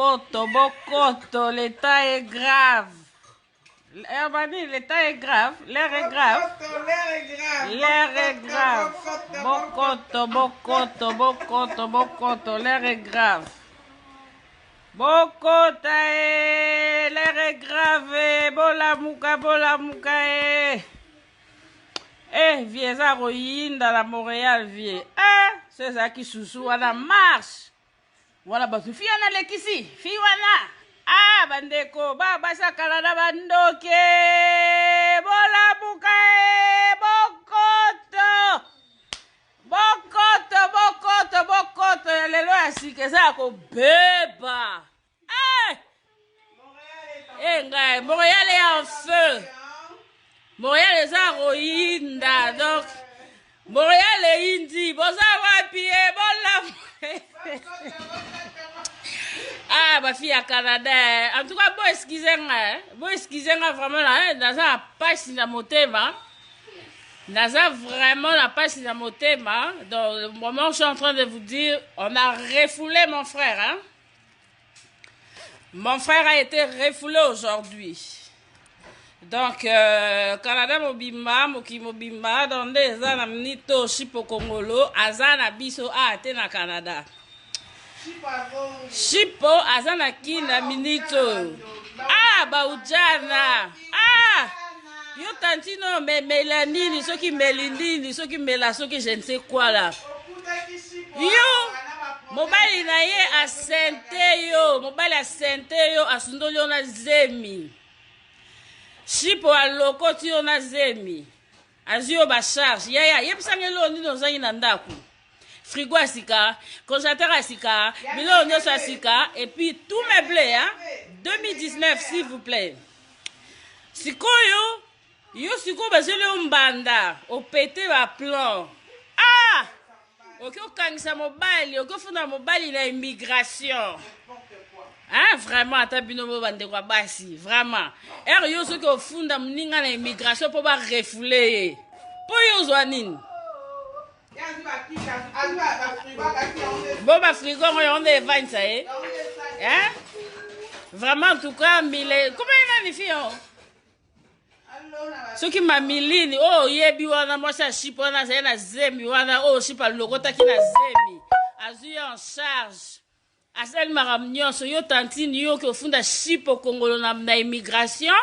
Bokoto, bokoto, l'état est grave. Hermani, l'état est grave, l'air est grave. L'air est grave. Bokoto, bokoto, bokoto, bokoto, l'air est grave. Bokota e, l'air est grave, eh, bolamuka, bolamuka e. Eh, vie eza koyinda na Montréal, vie. Eh, so ezalaki susu wana marche. Wana bato fi wana alekisi fi wana ah bandeko ba basakana na bandoki bolamuka e bokoto bokoto bokoto bokoto ya lelo ya sika eza ya kobeba eh! Eh, ngai Montréal est en feu Montréal eza koyinda donc Montréal eyindi boza wapi e bolamu ah bafille ya Canada eh. En tout cas bo excuse nga eh. Bo excuse nga vraiment na naza na pasi na motema naza vraiment na pasi na motema. Donc moment je suis en train de vous dire, on a refoulé mon frère, hein. Mon frère a été refoulé aujourd'hui. Donc, Canada mobimba, mokili mobimba, donc nde eza na minito Shipo Kongolo aza na biso a te na Canada. Shipo aza na kina minito. Ah, baujana. Ah! Yo tantino me mela nini soki meli nini soki mela soki je ne sais quoi là. Yo mobali na ye asente yo, mobali asente yo, asundoli yo na zemi. Shipo alokoti yo na zemi. Azwi yo ba charge. Yaya, yebisanga eloko nini ozangi na ndako. Frigo ya sika, congélateur ya sika, biloko nyonso ya sika et puis tout meublé hein. 2019 s'il vous plaît. Sikoyo yo sikoyo bazweli yo mbanda, opete ba plan. Ah! Oki okangisa mobali, oki ofunda mobali na immigration. Ah, vraiment ata bino bo bandeko ya basi, vraiment. Ere yo soki ofunda moninga na immigration mpo ba refoule ye. Mpo yo ozwa nini? Bo ba frigo yango yango nde evandisa ye. Hein? Vraiment en tout cas mile comment nani fille yango? Soki mamilini oyo oyebi wana mwasi ya shipo wana azali na zemi wana oyo shipo alokotaki na zemi azwi ye en charge asali makambo nyonso. Yo tantine yo oke ofunda shipo kongolo na immigration,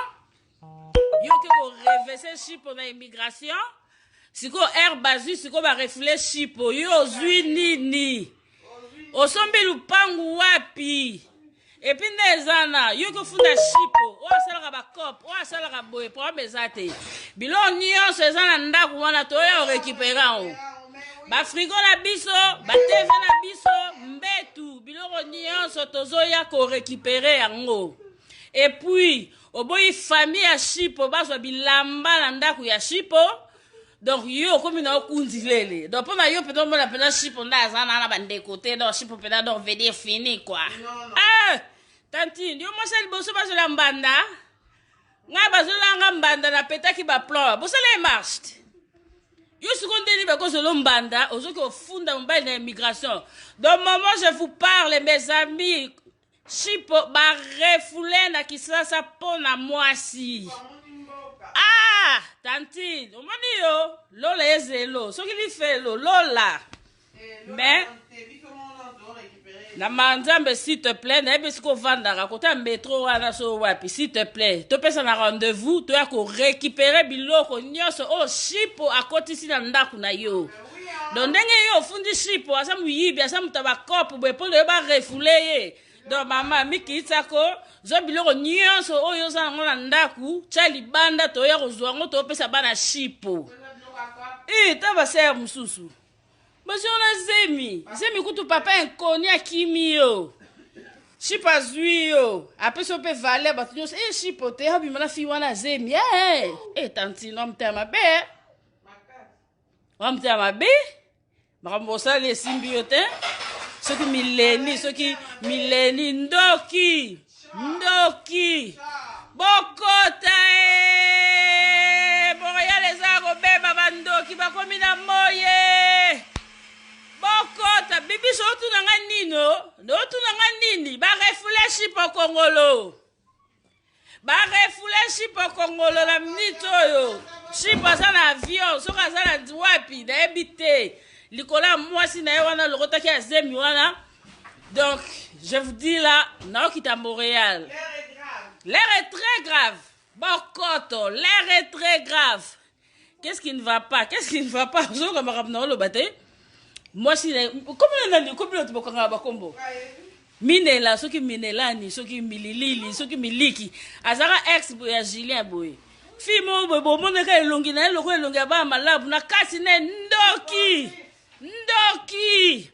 yo oke korevese shipo na immigration. Sikoyo aire bazwi sikoyo barefule shipo, yo ozwi nini? Osombi lupangu wapi? Epuis nde eza na yo oke ofunda shipo oyo asalaka bacope oyo asalaka boye, problème eza te. Biloko nyonso eza na ndako wana toya orécupere yango, bafrigo na biso, batv na biso, mbetu, biloko nyonso tozoya korécupere yango. Et puis oboyi famille ya shipo bazwa bilamba na ndako ya shipo. Donc yo okomi na okundi lele. Donc mpona yo mpenza omona mpenza shipo nde aza na na bandeko te. Donc shipo mpenza, donc veut dire fini quoi. Ah, tantine yo mwasi ya liboso bazwela mbanda, ngai bazwelanga mbanda, napetaki baplan bosala ye marche. Yo sikoyo ndeni bakozwela mbanda, ozoki ofunda mobali na immigration. Donc moment je vous parle, mes amis, shipo barefoule na Kisasa mpo na mwasi. Ah tantine omoni yo lola ezelo soki lifelo lola mais na ma Nzambe, s'il te plaît, nayebi esika ovandaka kota metro wana so wapi. S'il te plaît, topesa na rendez-vous toya korécupere biloko nyonso oyo shipo akotisi na ndako na yo. Donc ndenge yo ofundi shipo aza moyibi, aza moto ya bakope boye mpo na yo barefule ye. Donc mama mikitsako zwa biloko nyonso oyo oza nango na ndako, tia libanda, toya kozwa yango, topesa bana shipo. E ta basere mosusu bazwi wana zemi zemi kutu papa inkoni akimi yo, shipo azwi yo, apesi yo mpe valeur bato nyonso. E shipo te abima na fille wana zemi. E e tantine wa motema mabe, wa motema mabe, makambo osali esimbi yo te. Soki mileni, soki mileni, ndoki ndoki, bokota e Montréal eza kobeba, bandoki bakomi na moye. Bokota bibiso otuna nga nini o? Otuna nga nini? Ba refoule shipo kongolo. Ba refoule shipo kongolo na minute oyo. Shipo aza na avion, soki aza na wapi nayebi te. Likolo ya mwasi na ye wana lokotaki ya zemi wana. Donc, je vous dis là, naokita Montréal. L'air est très grave. Bokoto, l'air est très grave. Qu'est-ce qui ne va pas? Qu'est-ce qui ne va pas? Ozoyoka makambo na oloba te. Mwasi na kombo na nani? Kombo na tobokanga bakombo. Minela soki minelani soki mililili soki miliki azalaka ex ya Julien boye. Fille moko boye bomonaka elongi na ye lokola elongi ya bana malamu na kati na ye ndoki ndoki.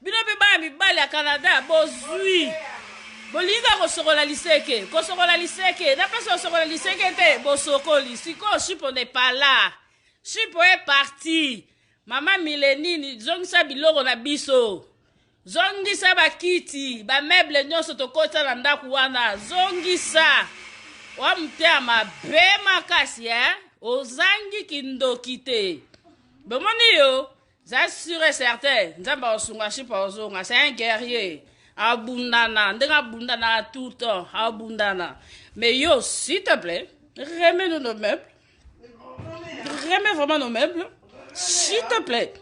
Bino pe bana mibali ya Canada bozui bolingi kaka kosokola liseke kosokola liseke na place kosokola liseke te bosokoli sikoyo chipo n'est pas là chipo est parti mama milenini zongisa biloko na biso zongisa bakiti bameuble nyonso tokotisa na ndako wana zongisa wa motema mabe makasi eh? Ozangi kindoki te bomoni yo Za sur et certain nzambe akosunga chipo akozonga c'est un guerrier abundana ndenge abundanaka tout le temps abundana mais yo s'il te plaît remets nous nos meubles remets vraiment nos meubles s'il te plaît.